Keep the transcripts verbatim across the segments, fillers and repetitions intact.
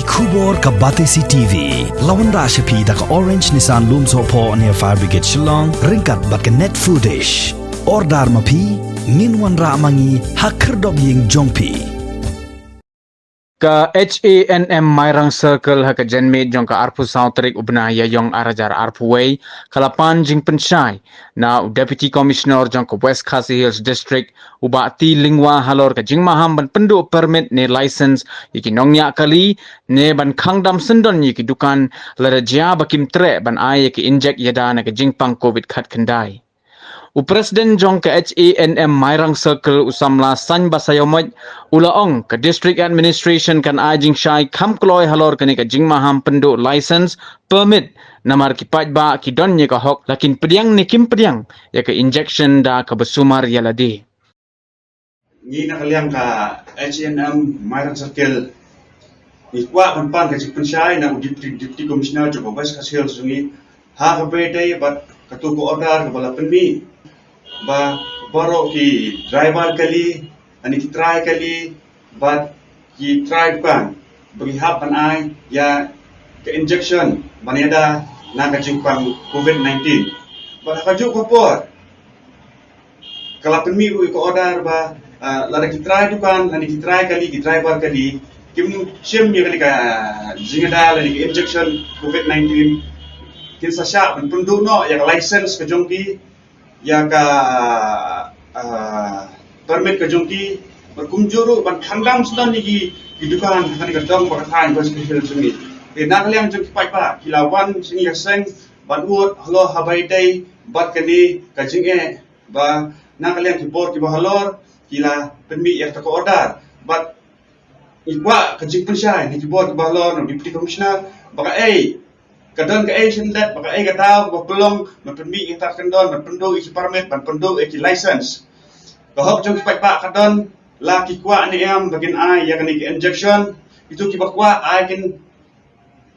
Khubor ka Batesi T V la wanrah sha phi da ka Orange Nissan Lumsohphoh near Fire Brigade Shillong ryngkat bad ka Net Foodish. Order ma phi, ngin wanrah ma ngi ha khyrdop ïing jong phi. Ka H A N M Mairang Circle ha ka janmiet jong ka arphew saw tarik u bnai Ïaïong ar hajar arphew wei ka la pan jingpynshai na u Deputy Commissioner jong ka West Khasi Hills District u Bah T Lyngwa halor ka jingmaham ban pynduh permit ne license ïa ki nongñiah kali ne ban khang dam syndon ïa ki dukan lada jia ba kim treh ban ai ïa ki injek ïada na ka jingpang covid khatkhyndai. U President jong ka H A N M Mairang Circle u samla Saiñ Basaiawmoit u la ong ka District Administration kan ai jingshai kham kloi halor kane ka jingmaham pynduh license permit namar ki paidbah ki don ïa ka hok la kin pdiang ne kim pdiang ïa ka injection da kaba sumar ïa lade. Ngi na ka liang ka H A N M Mairang Circle ngi kwah ban pan ka jingpynshai na u Deputy, Deputy Commissioner jong ka West Khasi Hills jong ngi ha kaba ïadei bad katu ka order kaba la pynmih ba baroh ki driver kali, ani ki trai kali bad ki trai dukan ba ki hap ban ai ïa ka injection ban ïada na ka jingpang covid nineteen. Bad ha kajuh ka por ka la pynmih ruh ïa ka order ba, ah, lada ki trai dukan lane ki trai kali, ki driver kali kim shim ïa kane ka jingïada lane ka injection covid nineteen, kin sa shah ban pynduh noh ïa ka license ka jong ki, ïa ka, ah, permit ka jong ki, bad kumjuh ruh ban khang dam syndon ïa ki, ki dukan ha kane ka dong bad ka thaiñ West Khasi Hills jong ngi. Te na ka liang jong ki paidbah ki la wan sha ngi ka seng ban ud halor ha kaba ïadei bad kane ka jingeh ba na ka liang ki bor kiba halor ki la pynmih ïa kata ka order. Bad ngi kwah ka jingpynshai na ki bor kiba halor na u Deputy Commissioner ba kaei ka don kaei shen lad, ba kaei ka daw kaba pynlong ban pynmih ïa kata ka kyndon ban pynduh ïa ki permit, ban pynduh ïa ki license. Ka hok jong ki paidbah ka don, la ki kwah ne em ba kin ai ïa kane ka injection. Kitu kiba kwah ai kin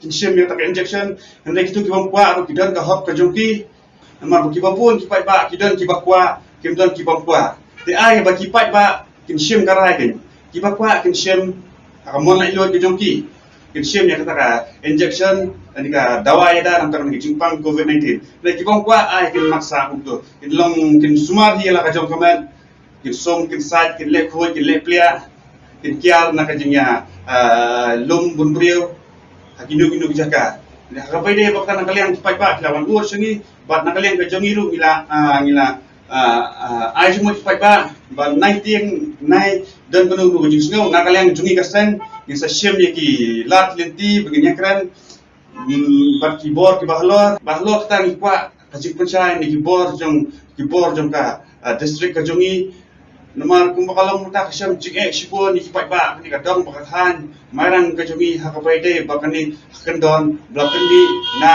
kin shim ïa kata ka injection, hynrei kitu ki bym kwah ruh ki don ka hok ka jong ki. Namar ba kiba bun ki paidbah ki don kiba kwah, kim don ki bym kwah. Te ai ba ki paidbah kin shim ka rai kin, kiba kwah kin shim ha ka mon laitluid ka jong ki, kin shim ïa kata ka injection, ani ka dawai ïada nangta ka jingpang covid nineteen. Hynrei ki bym kwah ai kin mat sah kumtu, kin long kin sumar hi la ka jong ka met. Kin sum, kin sait, kin leh khuid, kin leh pliah, kin kiar na ka jingïa, ah, lum bun briew ha kino kino ki jaka. Ha kaba ïadei bad kata na ka liang ki paidbah ki la wan ur sha ngi bad na ka liang ka jong ngi ruh ngi la, ah, ngi la, ah, ah, ai jingmut ki paidbah ba nai tieng nai don kano kano ka jingsngew na ka liang jong ngi ka seng ngin sa shim ïa ki lad lynti ba ngin ïakren. Hmm, bad ki bor kiba halor, ba halor kata ngi kwah ka jingpynshai na ki bor jong, ki bor jong ka, ah, district ka jong ngi. Namar kumba ka long mynta ka shem jingeh shibun na ki paidbah kane ka dong bad ka thaiñ Mairang ka jong ngi ha kaba ïadei bad kane ka kyndon ba la pynmih na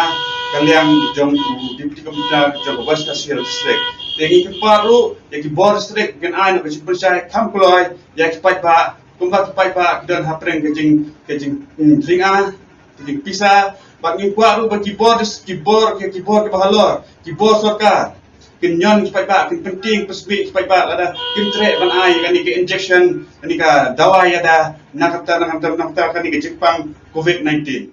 ka liang jong u Deputy Commissioner jong ka West Khasi Hills District. Te ngi kyrpad ruh ïa ki bor district kin ai noh ka jingpynshai kham kloi ïa ki paidbah, kumba ki paidbah ki don hapdeng ka jing, ka jing, hmm, jingïa, ka jingpisa, bad ngi kwah ruh ba ki bor, ki bor, ki, ki bor kiba halor, ki bor sorkar kin ñion ki paidbah, kin pyntieng pynsmih ki paidbah lada kim treh ban ai kane ka injection, kane ka dawai ïada na kata, na kata, na kata kane ka jingpang covid nineteen.